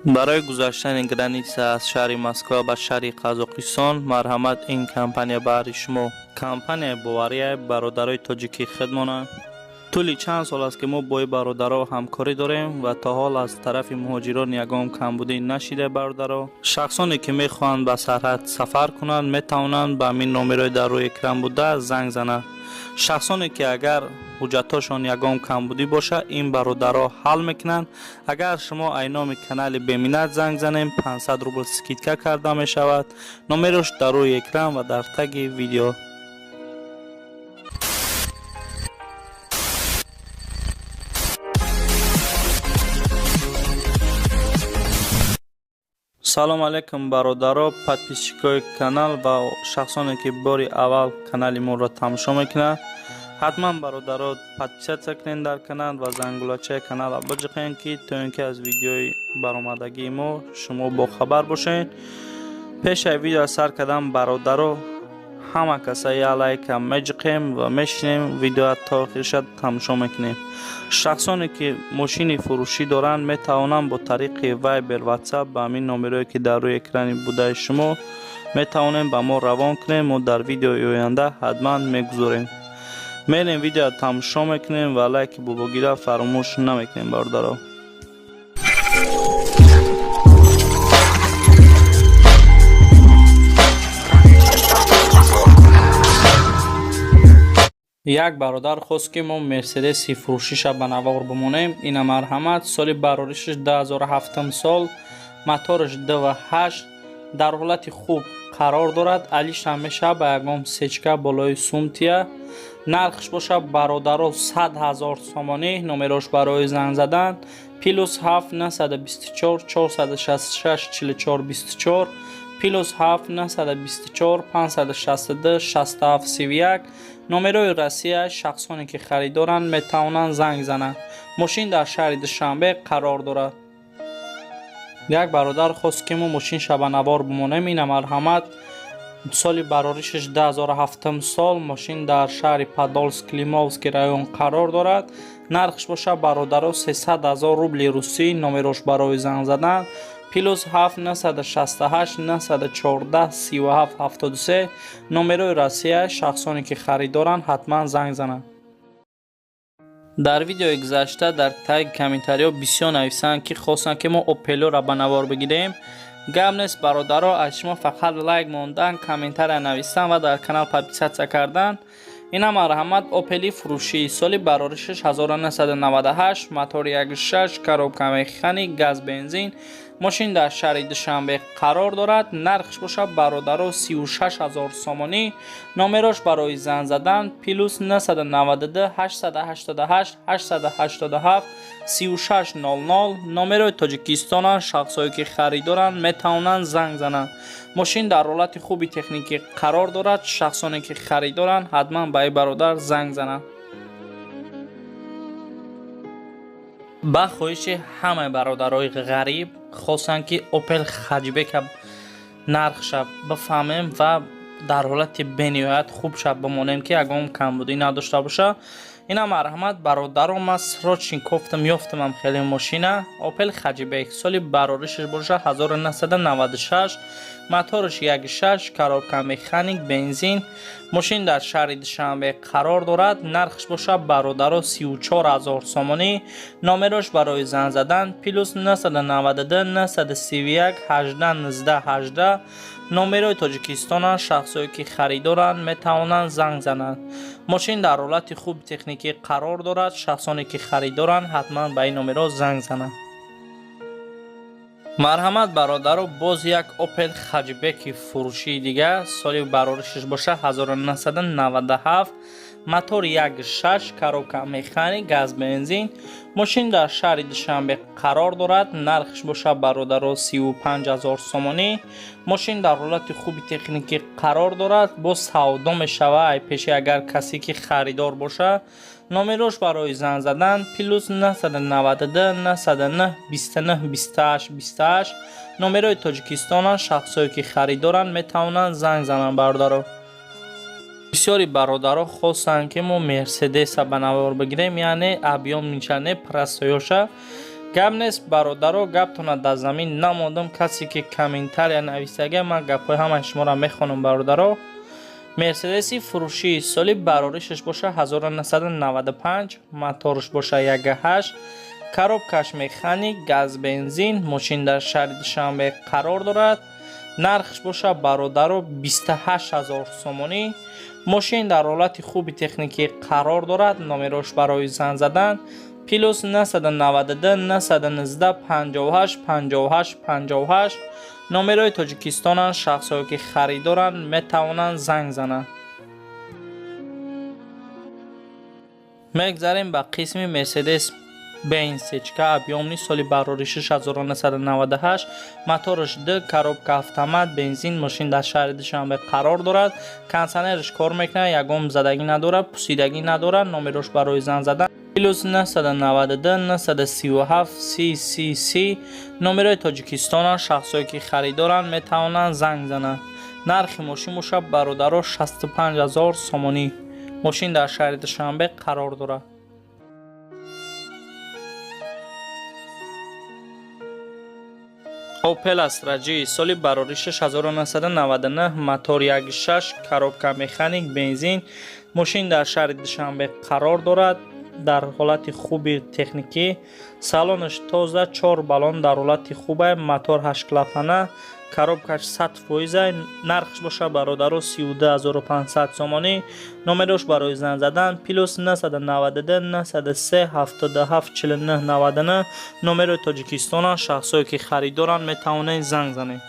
Барои гузаштани граница аз шаҳри Москва ба шаҳри Қазоқистон, марҳамат, ин компания баҳри шумо компанияи бовария, бародарои тоҷикии худмонанд. Тӯли чанд сол аст, ки мо бо ин бародаро ҳамкорӣ дорем ва то ҳол аз тарафи муҳоҷирон ягон камбудӣ нашида. Бародаро, шахсоне ки мехоҳанд ба сарҳад сафар кунанд, метавонанд ба ҳамин номерои дар рӯи экран буда занг зананд. Шахсоне ки агар ҳуҷҷатҳошон ягон камбудӣ бошад, ин бародаро ҳал мекунанд. Агар шумо ай номи канали Беминат занг занем, 500 рубл скидка карда мешавад. Номерош дар рӯи экран ва дар таги видео. Салом алейкум, бародаро, подписчикои канал ва шахсоне ки бори аввал канали моро тамошо мекунанд. Ҳатман, бародаро, подписаться кунед дар канал ва зангулачаи каналро биҷиқед, ки то ин ки аз видеои баромадагии мо шумо бохабар бошед. Пешаи видео сар кардан, бародаро, ҳама каса як лайка меҷиқем ва мешинем, видеоа то охириша тамошо мекунем. Шахсоне ки мошини фурӯшӣ доранд, метавонанд бо тариқи Вайбер, Ватсап ба ҳамин номерое ки дар рӯи экрани будаи шумо метавонем ба мо равон кунем. Мо дар видеои оянда ҳатман мегузорем. Мерем, видео тамошо мекунем ва лайки бобогира фаромӯш намекунем, бародаро. Як бародар хост, ки мо Мерседеси фурӯшиша ба навор бимонем. Ина, марҳамат, соли бароришаш 2007 сол, мотораш 2,8, дар ҳолати хуб қарор дорад, алишам мешавад, ба ягон сечка болои сумтия. Нархш бошад, бародаро, 100 000 сомонӣ. Номерош барои занг задан: +7 924 466 44 24, +7 924 562 67 31. Номерои Россия. Шахсоне ки харидоранд, метавонанд занг зананд. Мошин дар шаҳри Душанбе қарор дорад. Як бародар хост, ки мо мошинша ба навор бимонем. Ина, марҳамат, соли бароришаш 2007 сол, мошин дар шаҳри Подольск, Климовский район қарор дорад. Нархш бошад, бародаро, 300 000 рубли русӣ. Номерош барои занг задан: +7 968 914 37 73. Номерои Россия. Шахсоне ки харидоранд, ҳатман занг зананд. Дар видеои гузашта дар таги комментариҳо бисёр нависанд, ки хостанд, ки мо Опелоро ба навор бигирем. Гап нест, бародаро, аз шумо фақат лайк мондан, комментария навистан ва дар канал подписаться кардан. Ина, марҳамат, Опели фурӯшӣ, соли бароришаш 1998, мотори 1,6, коробка механик, газ, бензин. Мошин дар шаҳри Душанбе қарор дорад. Нархш бошад, бародаро, 36 000 сомонӣ. Номерош барои занг задан: +992 888 887 36 00. Номерои Тоҷикистонанд. Шахсое ки харидоранд, метавонанд занг зананд. Мошин дар ҳолати хуби техникӣ қарор дорад. Шахсоне ки харидоранд, ҳатман ба ин бародар занг зананд. Ба хоҳиши ҳамаи бародарои ғариб хостанд, ки Опел Хатчбека нархша бифаҳмем ва дар ҳолати бениҳоят хубша бимонем, ки ягон камбудӣ надошта бошад. Ина, марҳамат, бародаро, ман срочно кофтам, ёфтамам хеле мошина. Опел Хатчбек, соли бароришаш бошад 1996, мотораш 1,6, коробка механик, бензин. Мошин дар шаҳри Душанбе қарор дорад. Нархш бошад, бародаро, 34 000 сомонӣ. Номерош барои занг задан: +992 931 18 19 18. Номерои Тоҷикистонанд. Шахсое ки харидоранд, метавонанд занг зананд. Мошин дар ҳолати хуби техникӣ қарор дорад. Шахсоне ки харидоранд, ҳатман ба ин номеро занг зананд. Марҳамат, бародаро, боз як Опел Хатчбеки фурӯшии дигар, соли бароришаш бошад 1997, мотор 1,6, коробка механик, газ, бензин. Мошин дар шаҳри Душанбе қарор дорад. Нархш бошад, бародаро, 35 000 сомонӣ. Мошин дар ҳолати хуби техникӣ қарор дорад, боз савдо мешавад ай пеши, агар касе ки харидор бошад. Номерош барои занг задан: +992 909 29 28 28. Номерои Тоҷикистонанд. Шахсое ки харидоранд, метавонанд занг зананд. Бародаро, бисёри бародаро хостанд, ки мо Мерседеса ба навор бигирем, яъне объём ничане, простой оша. Гап нест, бародаро, гаптона дар замин намондам. Касе ки комментария нависага, ман гапҳои ҳамаи шуморо мехонам, бародаро. Мерседеси фурӯшии соли бароришаш боша 1995, моторш боша 1.8, коробкаш механик, газ, бензин. Мошин дар шаҳри Душанбе қарор дорад. Нархш боша, бародаро, 28 ҳазор сомонӣ. Мошин дар ҳолати хуби техникӣ қарор дорад. Номерош барои занг задан плюс 992 919 58 58 58, номерои Тоҷикистонанд. Шахсҳое ки харидоранд, метавонанд занг зананд. Мегзарем ба қисми Мерседес Бенз сечка объёмный, соли бароришиш 1998, мотораш д, коробка автомат, бензин. Мошин дар шаҳри Душанбе қарор дорад. Кондиционераш кор мекунад, ягон задагӣ надорад, пусидагӣ надорад. Номерош барои занг задан плюс 992 937 30 30 30, номерои Тоҷикистонанд. Шахсҳое ки харидоранд, метавонанд занг зананд. Нархи мошин бошад, бародаро, 65 ҳазор сомонӣ. Мошин дар шаҳри Душанбе қарор дорад. Opel Astra G, соли бароришаш 1999, мотор 1.6, коробка механик, бензин. Мошин дар шаҳри Душанбе қарор дорад. Дар ҳолати хуби техникӣ, салонаш тоза, чор баллон дар ҳолати хубе, мотор ҳаштлапана, коробкаш 100%. Нархш боша, бародаро, 32 500 сомонӣ. Номерош барои занг задан плюс 992 903 77 49 99, номерои Тоҷикистонанд. Шахсҳое ки харидоранд, метавонед занг занед.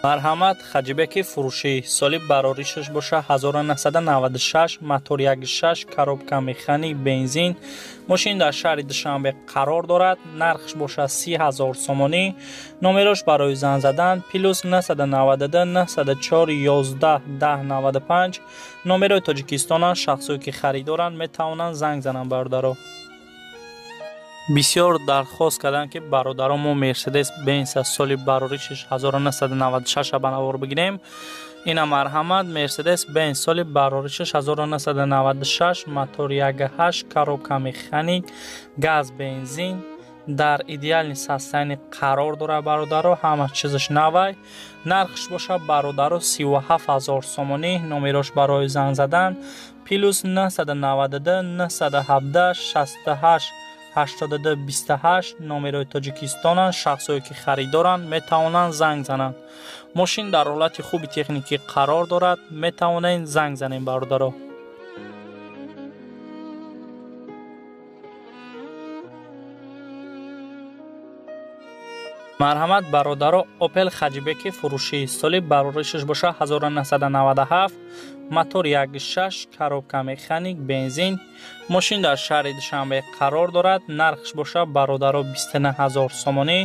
Марҳамат, хэтчбеки фурӯшӣ, соли бароришаш боша 1996, мотор 1.6, коробка механик, бензин. Мошин дар шаҳри Душанбе қарор дорад. Нархш боша 30 ҳазор сомонӣ. Номерош барои занг задан плюс 992 904 11 10 95, номерои Тоҷикистонанд. Шахсое ки харидоранд, метавонанд занг зананд. Бародаро, бисёр дархост карданд, ки бародарон, мо Мерседес Бенс аз соли бароришиш 1996 ба навор бигирем. Ина, марҳамат, Мерседес Бенс, соли бароришиш 1996, мотор 1.8, коробка механик, газ, бензин. Дар идеальный состояние қарор дорад, бародаро, ҳама чизаш навай. Нархш боша, бародаро, 37 ҳазор сомонӣ. Номерош барои занг задан плюс 992 917 68 82 28, номерои Тоҷикистонанд. Шахсое ки харидоранд, метавонанд занг зананд. Мошин дар ҳолати хуби техникӣ қарор дорад. Метавонед занг занед, бародаро. Марҳамат, бародаро, Опел хэтчбеки фурӯшӣ, соли бароришаш боша 1997, мотор 1.6, коробка механик, бензин. Мошин дар шаҳри Душанбе қарор дорад. Нархш боша, бародаро, 29 ҳазор сомонӣ.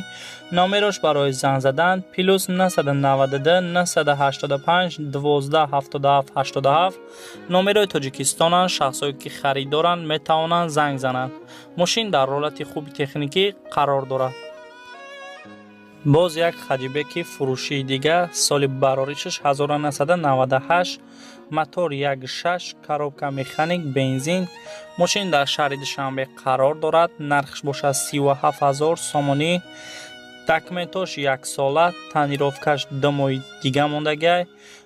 Номерош барои занг задан плюс 992 985 12 77 87, номерои Тоҷикистонанд. Шахсое ки харидоранд, метавонанд занг зананд. Мошин дар ҳолати хуби техникӣ қарор дорад. Боз як хэтчбеки фурӯшии дигар, соли бароришаш 1998, мотор 1.6, коробка механик, бензин. Мошин дар шаҳри Душанбе қарор дорад. Нархш бошад 37 ҳазор сомонӣ. Документош яксола, тонировкаш 2 моҳи дига мондагиай.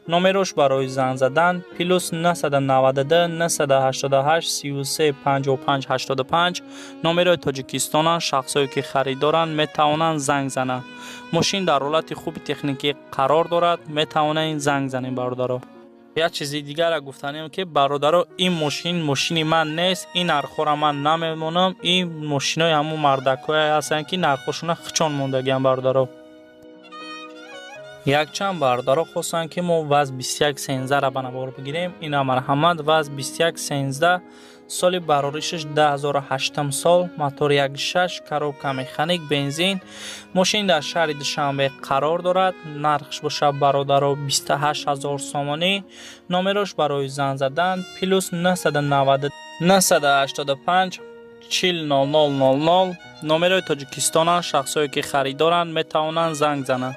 Номерош барои занг задан плюс 992 988 33 55 85, номерои Тоҷикистонанд. Шахсое ки харидоранд, метавонанд занг зананд. Мошин дар ҳолати хуби техникӣ қарор дорад. Метавонед занг занед, бародаро. Як чизи дигарро гуфтанем, ки бародаро, ин мошин мошини ман нест, ин нархҳоро ман намемонам. Ин мошинои ҳамун мардакҳое ҳастанд, ки нархҳошона хичон мондагианд, бародаро. Якчанд бародаро хостанд, ки мо ВАЗ 21 сенздаро ба навор бигирем. Ина, марҳамат, ВАЗ 21 сенздаҳ, соли бароришаш 2008 сол, мотор 1.6, коробка механик, бензин. Мошин дар шаҳри Душанбе қарор дорад. Нархш бошад, бародаро, 28 ҳазор сомонӣ. Номерош барои занг задан плюс 990 985 40 00 00, номерои Тоҷикистонанд. Шахсое ки харидоранд, метавонанд занг зананд.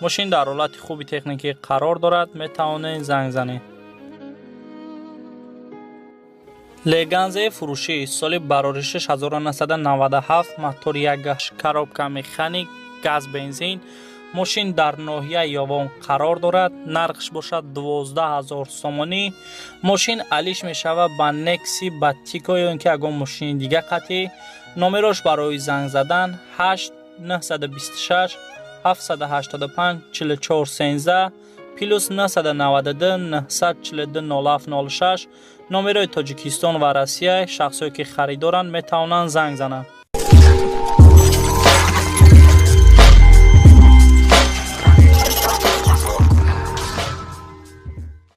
Мошин дар ҳолати хуби техникӣ қарор дорад, метавонед занг занед. Леганзаи фурӯшӣ, соли бароришаш 1997, мотор 1.8, коробка механик, газ, бензин. Мошин дар ноҳияи Ёвон қарор дорад, нархш бошад 12 0 сомонӣ. Мошин алиш мешавад ба Некси, ба Тико ё ин ки ягон мошини дига қатъӣ. Номерош барои занг задан 8 926 785 44 13, плюс 992 942 07 06. Номерои Тоҷикистон ва Россия. Шахсое ки харидоранд, метавонанд занг зананд.